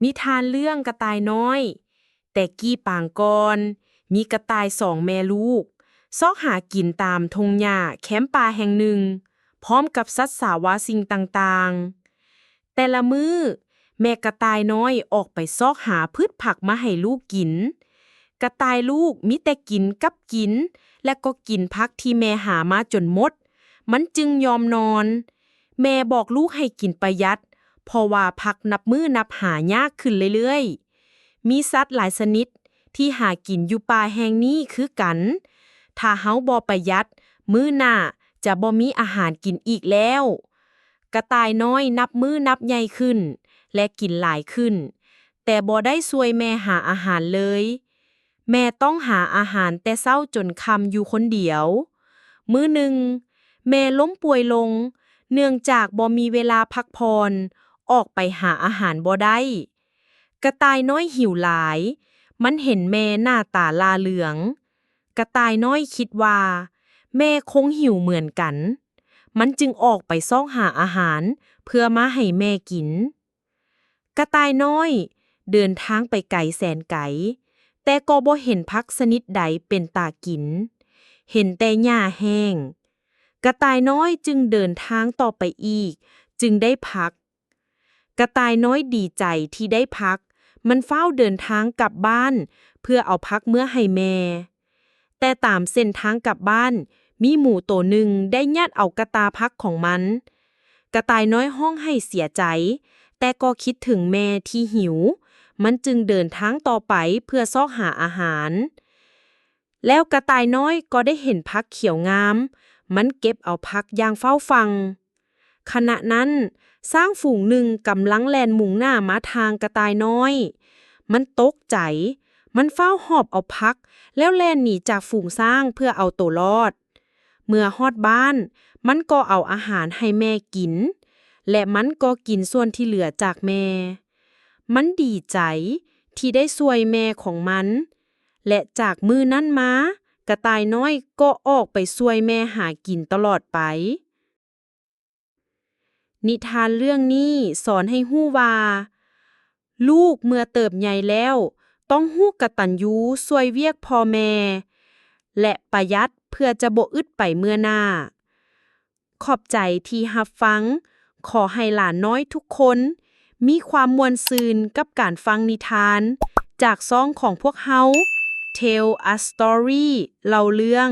ນິທານເລື່ອງກະຕ່າຍນ້ອຍ. ແຕ່ກີ້ປາງກ່ອນ, ມີກະຕ່າຍສອງແມ່ລູກ ຊອກຫາກິນຕາມທົ່ງຫຍ້າແຄມປ່າແຫ່ງໜຶ່ງ ພ້ອມກັບສັດສາວາສິ່ງຕ່າງໆ. ແຕ່ລະມື້, ແມ່ກະຕ່າຍນ້ອຍອອກໄປຊອກຫາພືດຜັກມາໃຫ້ລູກກິນ. ກະຕ່າຍລູກມີແຕ່ກິນກັບກິນ ແລະກໍກິນຜັກທີ່ແມ່ຫາມາຈົນໝົດ, ມັນຈຶ່ງຍອມນອນ. ແມ່ບອກລູກໃຫ້ກິນປະຢັດ ເພາະວ່າຜັກນັບມື້ນັບຫາຍາກຂຶ້ນເລື້ອຍໆ. ມີສັດຫຼາຍຊະນິດທີ່ຫາກິນຢູ່ປ່າແຫ່ງນີ້ຄືກັນ. ຖ້າເຮົາບໍ່ປະຢັດ, ມື້ໜ້າຈະບໍ່ມີອາຫານກິນອີກແລ້ວ. ກະຕ່າຍນ້ອຍນັບມື້ນັບໃຫຍ່ຂຶ້ນ ແລະ ກິນຫຼາຍຂຶ້ນ, ແຕ່ບໍ່ໄດ້ຊ່ວຍແມ່ຫາອາຫານເລີຍ. ແມ່ຕ້ອງຫາອາຫານແຕ່ເຊົ້າຈົນຄ່ຳຢູ່ຄົນດຽວ. ມື້ໜຶ່ງ, ແມ່ລົ້ມປ່ວຍລົງ, ເນື່ອງຈາກບໍ່ມີເວລາພັກຜ່ອນ, ອອກໄປຫາອາຫານບໍ່ໄດ້. ກະຕ່າຍນ້ອຍຫິວຫຼາຍ, ມັນເຫັນແມ່ໜ້າຕາຫຼ້າເຫຼືອງ. ກະຕ່າຍນ້ອຍຄິດວ່າແມ່ຄົງຫິວເໝືອນກັນ, ມັນຈຶ່ງອອກໄປຊອກຫາອາຫານເພື່ອມາໃຫ້ແມ່ກິນ. ກະຕ່າຍນ້ອຍເດີນທາງໄປໄກແສນໄກ, ແຕ່ກໍບໍ່ເຫັນຜັກຊະນິດໃດເປັນຕາກິນ, ເຫັນແຕ່ຫຍ້າແຫ້ງ. ກະຕ່າຍນ້ອຍຈຶ່ງເດີນທາງຕໍ່ໄປອີກ, ຈຶ່ງໄດ້ຜັກ. ກະຕ່າຍນ້ອຍດີໃຈທີ່ໄດ້ຜັກ, ມັນຟ້າວເດີນທາງກັບບ້ານເພື່ອເອົາຜັກເມືອໃຫ້ແມ່. ແຕ່ຕາມເສັ້ນທາງກັບບ້ານ, ມີໝູໂຕໜຶ່ງໄດ້ຍັດເອົາກະຕາຜັກຂອງມັນ. ກະຕ່າຍນ້ອຍຮ້ອງໄຫ້ເສຍໃຈ, ແຕ່ກໍຄິດເຖິງແມ່ທີ່ຫິວ, ມັນຈຶ່ງເດີນທາງຕໍ່ໄປເພື່ອຊອກຫາອາຫານ. ແລ້ວກະຕ່າຍນ້ອຍກໍໄດ້ເຫັນຜັກຂຽວງາມ, ມັນເກັບເອົາຜັກຢ່າງເຝົ້າຟັ່ງ. ຂະນະນັ້ນ, ຊ້າງຝູງໜຶ່ງກຳລັງແລ່ນມຸ່ງໜ້າມາທາງກະຕ່າຍນ້ອຍ. ມັນຕົກໃຈ, ມັນຟ້າວຫອບເອົາຜັກ ແລ້ວແລ່ນໜີຈາກຝູງຊ້າງເພື່ອເອົາໂຕລອດ. ເມື່ອຮອດບ້ານ, ມັນກໍເອົາອາຫານໃຫ້ແມ່ກິນ, ແລະ ມັນກໍກິນສ່ວນທີ່ເຫຼືອຈາກແມ່. ມັນດີໃຈທີ່ໄດ້ຊ່ວຍແມ່ຂອງມັນ, ແລະ ຈາກມື້ນັ້ນມາ, ກະຕ່າຍນ້ອຍກໍອອກໄປຊ່ວຍແມ່ຫາກິນຕະຫຼອດໄປ. ນິທານເລື່ອງນີ້ສອນໃຫ້ຮູ້ວ່າ, ລູກເມື່ອເຕີບໃຫຍ່ແລ້ວ ຕ້ອງຮູ້ກະຕັນຍູຊ່ວຍວຽກພໍ່ແມ່ ແລະ ປະຢັດເພື່ອຈະບໍ່ອຶດໄປເມື່ອໜ້າ. ຂອບໃຈທີ່ຮັບຟັງ. ຂໍໃຫ້ຫຼານນ້ອຍທຸກຄົນມີຄວາມມ່ວນຊື່ນກັບການຟັງນິທານຈາກຊ່ອງຂອງພວກເຮົາ Tell a Story ເລົ່າເລື່ອງ.